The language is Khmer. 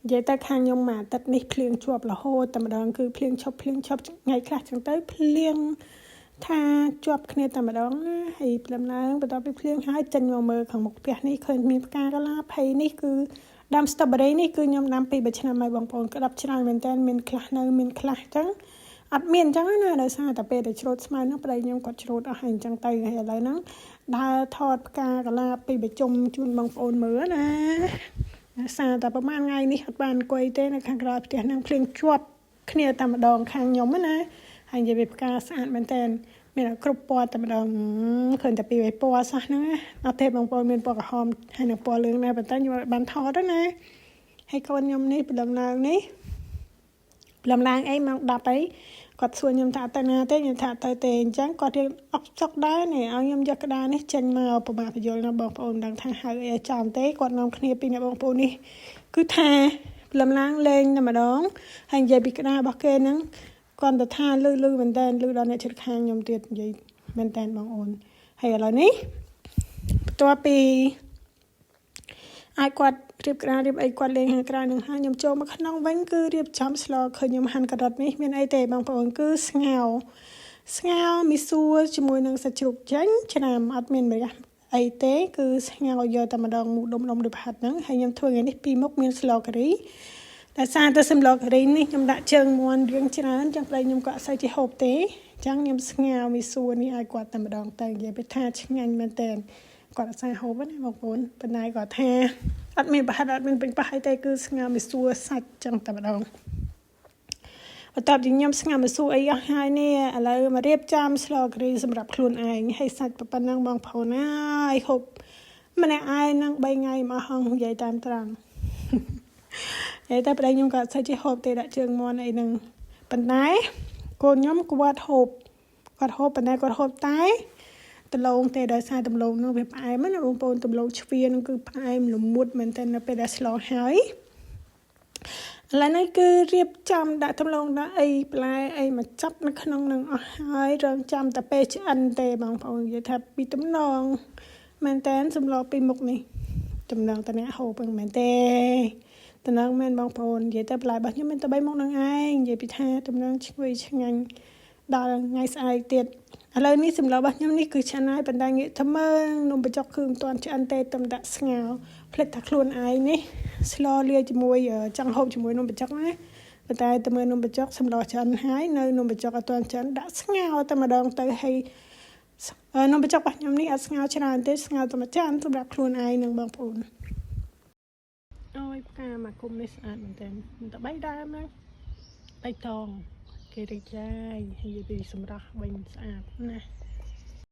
និយាយទៅខាងខ្ញុំមួយអាទិត្យនេះភ្លៀងជាប់រហូតតែម្ដងគឺភ្លៀងឈប់ភ្លៀងឈប់ថ្ងៃខ្លះចឹងទៅភ្លៀងថាជាប់គ្នាតែម្ដងណាហើយព្រលឹមឡើងបន្ទាប់ពីភ្លៀងហើយចេញមកមើលខាងមុខផ្ទះនេះឃើញមានផ្កាកលាភ័យនេះគឺដើម strawberry នេះគឺខ្ញុំដាំពី3ឆ្នាំហើយបងប្អូនក្តាប់ច្រើនមែនតើមានខ្លះនៅមានខ្លះចឹងអត់មានអញ្ចឹងណាដោយសារតែពេលដែលច្រូតស្មៅហ្នឹងប្តីខ្ញុំគាត់ច្រូតអស់ហើយអញ្ចឹងទៅហើយឥឡូវហ្នឹងដើរថតផ្កាកលាពីប្រជុំជូនបងប្អូនមើលណាដោយសារតែប្រហែលថ្ងៃនេះអត់បានអង្គុយទេនៅខាងក្រោយផ្ទះហ្នឹងភ្លៀងជាប់គ្នាតែម្ដងខាងខ្ញុំណាហើយនិយាយពីផ្កាស្អាតមែនតើមានគ្រប់ពណ៌តែម្ដងឃើញតែពីពណ៌សោះហ្នឹងណាអត់ទេបងប្អូនមានពណ៌ក្រហមហើយនិងពណ៌លឿងដែរប៉ុន្តែខ្ញុំអត់បានថតទេណាហើយកូនខ្ញុំនេះព្រលឹមឡើងនេះព្រលឹមឡើងអីម៉ោង10អីគាត់សួរខ្ញុំថាទៅណាទេខ្ញុំថាទៅទេអញ្ចឹងគាត់រៀនអុកចុកដែរនេះឲ្យខ្ញុំយកក្តារនេះចេញមកប្រមាប្រយល់ណាបងប្អូនដឹងថាហៅអីឲ្យចំទេគាត់នាំគ្នាពីអ្នកបងប្អូននេះគឺថាព្រលឹមឡើងលេងតែម្ដងហើយនិយាយពីក្តាររបស់គេហ្នឹងគាត់ទៅថាលឺលឺមែនតើលឺដល់អ្នកជិតខាងខ្ញុំទៀតនិយាយមែនតើបងអូនហើយឥឡូវនេះបន្ទាប់ពីឲ្យគាត់រៀបក្តាររៀបអីគាត់លេងខាងក្រៅនឹងហើយខ្ញុំចូលមកក្នុងវិញគឺរៀបចំស្លឃើញខ្ញុំហាន់ការ៉ុតនេះមានអីទេបងប្អូនគឺស្ងោស្ងោមីសួរជាមួយនឹងសាច់ជ្រូកចាញ់ឆ្នាំអត់មានម្រះអីទេគឺស្ងោយកតែម្ដងមូដុំដុំដូចផាត់ហ្នឹងហើយខ្ញុំធ្វើថ្ងៃនេះពីរមុខមានស្លការីតែសារទៅសម្លការីនេះខ្ញុំដាក់ជើងមាន់រៀងច្រើនចឹងប្តីខ្ញុំក៏អត់សូវចេះហូបទេចឹងខ្ញុំស្ងោមីសួរនេះឲ្យគាត់តែម្ដងទៅនិយាយពីថាឆ្ងាញ់មែនតើគាត់អត់សូវហូបណាបងប្អូនប៉ុន្តែគាត់ថាអត់មានប្រហិតអត់មានពេញប៉ះអីទេគឺស្ងោមីសួរសាច់ចឹងតែម្ដងបន្ទាប់ពីខ្ញុំស្ងោមីសួរអីអស់ហើយនេះឥឡូវមករៀបចំស្លការីសម្រាប់ខ្លួនឯងហើយសាច់ប៉ុណ្ណឹងបងប្អូនហើយហូបម្នាក់ឯងនឹង3ថ្ងៃមកហងនិយាយតាមត្រង់និយាយតែប្តីខ្ញុំក៏អត់សូវចេះហូបទេដាក់ជើងមាន់អីហ្នឹងប៉ុន្តែកូនខ្ញុំគាត់ហូបគាត់ហូបប៉ុន្តែគាត់ហូបតែដំឡូងទេដោយសារដំឡូងនោះវាផ្អែមណាបងប្អូនដំឡូងជ្វានឹងគឺផ្អែមល្មុតមែនតើនៅពេលដែលស្លហើយឥឡូវនេះគឺរៀបចំដាក់ដំឡូងដាក់អីបន្លែអីមកចាប់នៅក្នុងនឹងអស់ហើយរងចាំតែពេលឆ្អិនទេបងប្អូននិយាយថាពីតំណងមែនតើសម្លពីមុខនេះតំណងតអ្នកហូបហ្នឹងមែនទេតំណងមែនបងប្អូននិយាយទៅបន្លែរបស់ខ្ញុំមានតែ3មុខនឹងឯងនិយាយពីថាតំណងឈ្ងុយឆ្ងាញ់ដល់ថ្ងៃស្អែកទៀតឥឡូវនេះសម្លរបស់ខ្ញុំនេះគឺឆ្អិនហើយប៉ុន្តែងាកទៅមើលនំបញ្ចុកគឺមិនទាន់ឆ្អិនទេតែដាក់ស្ងោផ្លិតថាខ្លួនឯងនេះស្លលាយជាមួយចង់ហូបជាមួយនំបញ្ចុកណាប៉ុន្តែទៅមើលនំបញ្ចុកសម្លឆ្អិនហើយនៅនំបញ្ចុកអត់ទាន់ឆ្អិនដាក់ស្ងោតែម្ដងទៅហើយនំបញ្ចុករបស់ខ្ញុំនេះអត់ស្ងោច្រើនទេស្ងោតែមួយចានសម្រាប់ខ្លួនឯងនឹងបងប្អូនអូយផ្កាមកគុំនេះស្អាតមែនទែនតែបីដើមណាបៃតងគេរីករាយហើយពីសម្រស់វិញស្អាតណាស់។